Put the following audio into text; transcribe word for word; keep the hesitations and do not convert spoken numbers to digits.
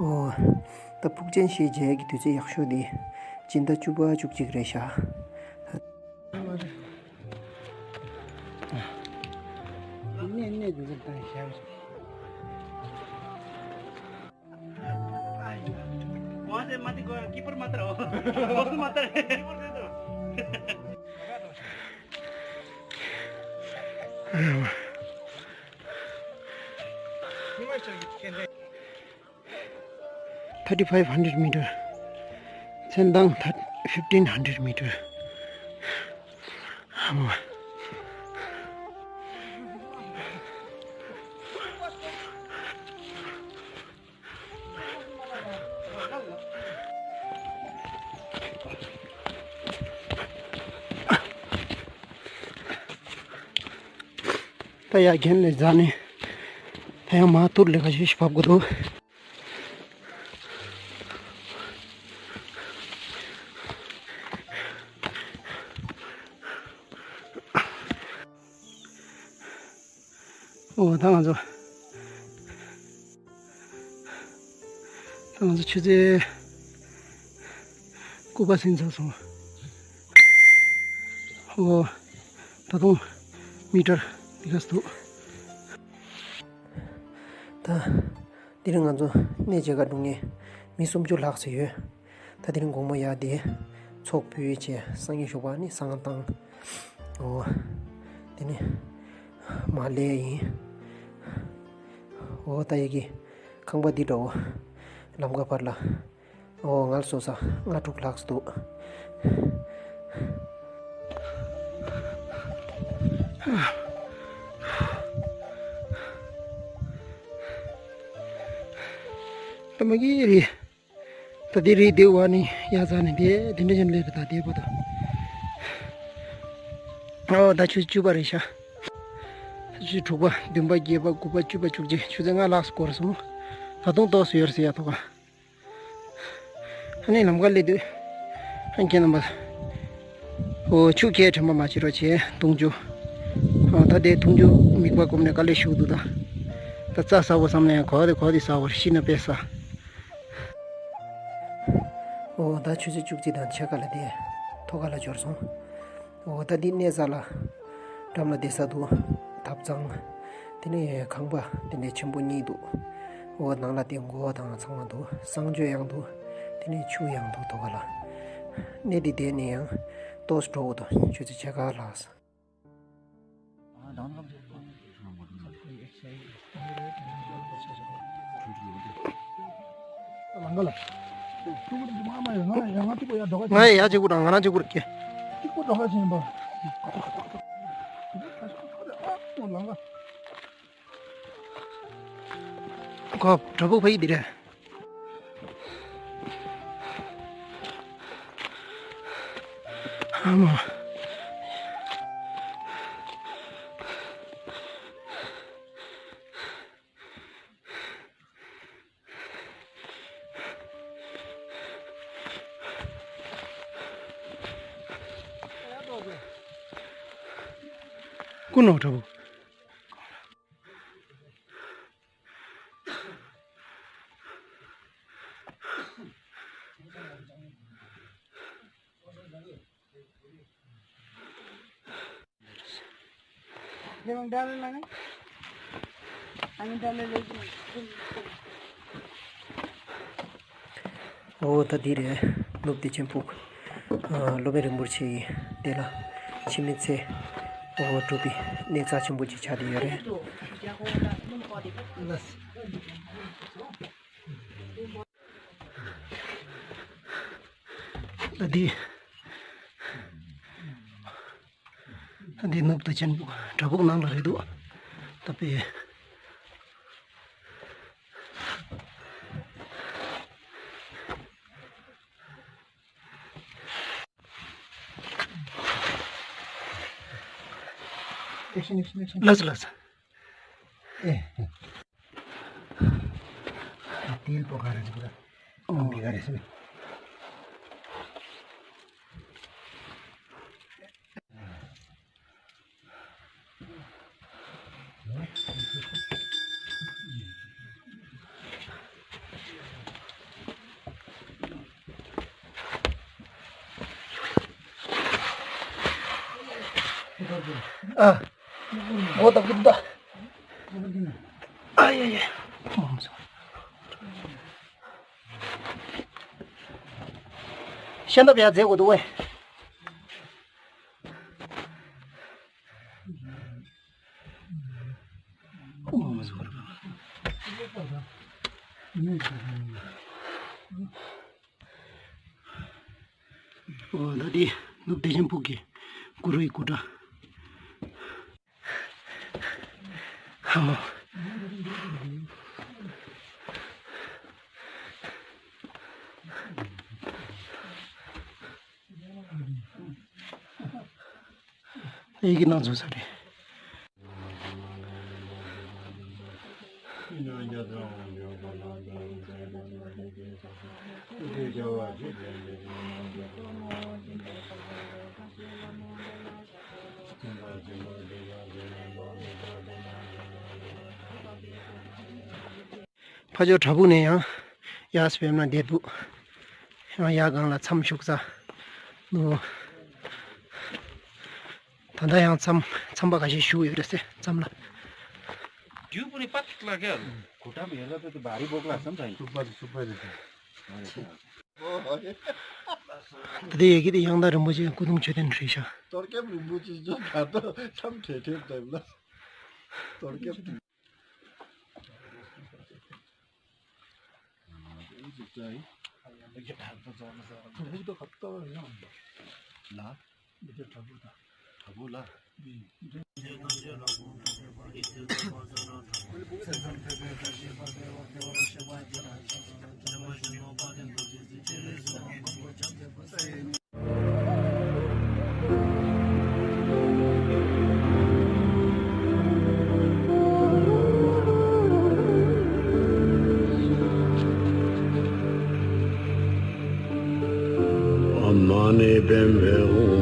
ཨོ། ད་ཕུག་ཅན་ཤེས་བྱའི་གི་དུས་ཚོད་ཡག་ཤོས་དེ་སྤྱི་ཟླ་བཅུ་པ་བཅུ་གཅིག་རེད་ཤག Thirty five hundred meter. མཚན་ཐང་fifteen hundred meter. ད་ཡར་རྒན་ལས་འཛེགས་ནས་ད་ཡང་མར་ཐུར་ལས་ཀ་ཞིག་བབས་དགོས་འདུག་ཨོ་ད་ང་ཚོ། ད་ང་ཚོ་ཆུ་ཚོད་དགུ་པ་ཟིན་ཚར་སོང་། ཨོ། ད་དུང་མི་ཊར་འདི་ག་ཙམ་འདུག་ད་དེ་རིང་ང་ཚོ་གནས་མཇལ་ཁ་འགྲོ་མཁན་མི་སུམ་ཅུ་ལྷག་ཙམ་ཡོད། ད་དེ་རིང་དགོང་མོ་ཡར་དེ་ཚོགས་ཕུལ་བྱས་སང་ཉིན་ཞོགས་པ་ནི་བསང་བཏང་། ཨོ། དེ་ནས་མར་སླེབས་ཡིན། ཨོ་ད་ཡ་གི་ཁང་པ་འདི་འདྲ་བོ་ལམ་ཁ་བར་ལ། ཨོ་ང་ལ་སོ་ས་ལྔ་དྲུག་ལྷག་འདུག་ད་མ་གི་རེད། ད་དེ་རེད་དེ་བ་ནི་ཡ་ཙ་ནི་དེ་དེ་འདྲ་ཅན་ལས་རེད། ད་དེ་བ་ད། ཨོ་ད་ཆུ་བཅུ་པ་རེད་ཤག་ཆུ་དྲུག་པ་བདུན་པ་བརྒྱད་པ་དགུ་པ་བཅུ་པ་བཅུ་གཅིག་ཆུ་ཚོད་ལྔ་ལྷག་འགོར་སོང་། ད་དུང་ཏོག་ཙམ་ཡོད་རེད་ཟེར་ཡ་ཐོག་ཁ། ཨ་ནི་ལམ་ཁ་སླེབས་དུས། ཨ་ཁྱེད་རྣམ་པ། ཨོ་ཆུ་ཁྱེར་དྲན་པ་མ་བྱེད་རོགས་བྱེད་འཐུང་ཆུ། ཨོ་ད་དེ་འཐུང་ཆུ་མིད་པ་སྒོམ་ནས་དཀའ་ལས་ཞུགས་འདུག་ད། ད་རྩྭ་ཟ་བ་བསམ་ནས་གོ་དེ་གོ་དེ་ཟ་བར་ཤི་ན་དཔེ་ཟ། ཨོ་ད་ཆུ་ཚོད་བཅུ་གཅིག་དང་ཕྱེད་ཀ་ལ་དེ་ཐོག་ཁ་ལ་འབྱོར་སོང་། འོ་ད་འདི་གནས་ས་ལ་འགྲམ་ལ་བསྡད་ས་འདུག་ཐབ་ཚང་། དེ་ནས་ཁང་པ་དེ་འདྲའི་ཆེན་པོ་གཉིས་འདུག་འོ་ནང་ལ་དེ་སྒོ་དང་ཚང་མ་འདུག་གསང་སྤྱོད་ཡང་འདུག་དེ་ནས་ཆུ་ཡང་འདུག་ཐོག་ཁ་ལ། གནས་འདི་བསྡད་ནས་ཡང་ཏོག་ཙམ་འགྲོ་དགོས་འདུག་ཆུ་ཚོད་ཕྱེད་ཀ་ལྷག་ང་ཡ་གཅིག་པུ་དང་ང་རང་གཅིག་པུ་རེད་ཀྱེ། གཅིག་པུ་འགྲོ་ཁ་ཕྱིན་པ། ཁོ་བྲག་ཕུག་ཕ་ཡི་འདི་རེད། ཨ་མ། ཀུན་ནོ་གྲོགས། ཨོ་ད་འདི་རེད། ནུབ་བདེ་ཆེན་ཕུག་ཨ་སློབ་དཔོན་རིན་པོ་ཆེ་ཡི་དེ་ལ་འཆི་མེད་ཚེ་ཨོ་སྒྲུབ་པའི་གནས་རྩ་ཆེན་པོ་ཅིག་ཆགས་བསྡད་ཡོད་རེད། ད་འདི། ད་འདི་ནུབ་ཏུ་ཆེན་པོ་བྲག་ཕུག་ནང་ལ་རེད་འདུག་ད་དཔེ། ལགས་སོ་ལགས་སོ། ཨེ། དེ་ལ་པོ་ག་རེ་ཟེར་གི་ར། ཨོ། འདི་ག་རེ་ཟེར། ཨ། མགོ་བཏབ་ཀྱི་འདུག་ཨ་ཡ་ཡ། ཤེས་ཐབས་ཡ་མཛད་དགོས་འདུག་བས། ཨོ་ད་འདི་ནུབ་བདེ་ཆེན་ཕུག་གི་གུ་རུའི་སྐུ་འདྲ། ཧ་མོ། ཡི་གེ་ནང་འཛུལ་ས་རེད། ཕ་ཇོ་བྲག་ཕུག་ནས་ཡང་ཡར་སྤེན་ན་འདེད་ཕུག་ཡང་ཡར་སྒང་ལ་མཚམས་བཞུགས་ས་ནུ། ད་ལྟ་ཡང་མཚམས་མཚམས་པ་ཁ་ཤས་བཞུགས་ཡོད་རེད་ཟེར་མཚམས་ལ། རྒྱུ་པུ་རི་པ་ཐིག་ལ་གལ། གུ་ཏམ་ཡེ་ལ་ཏི་བ་རི་བོག་ལ་སམ་ཐང་། སུ་པ་རི་སུ་པ་རི་ཏི། ད་ལྟ་ཡ་གི་དེ་ཡང་དག་རིན་པོ་ཆེ་སྐུ་གདུང་མཆོད་རྟེན་རེད་ཤག་གཏོར་སྐྱབས་རིན་པོ་ཆེ་ཅོ་ག་ཏོ་ལྷམ་ཁྲེ་ཁྲེ་བཏབ་ལ། གཏོར་སྐྱབས་དེ། ལ།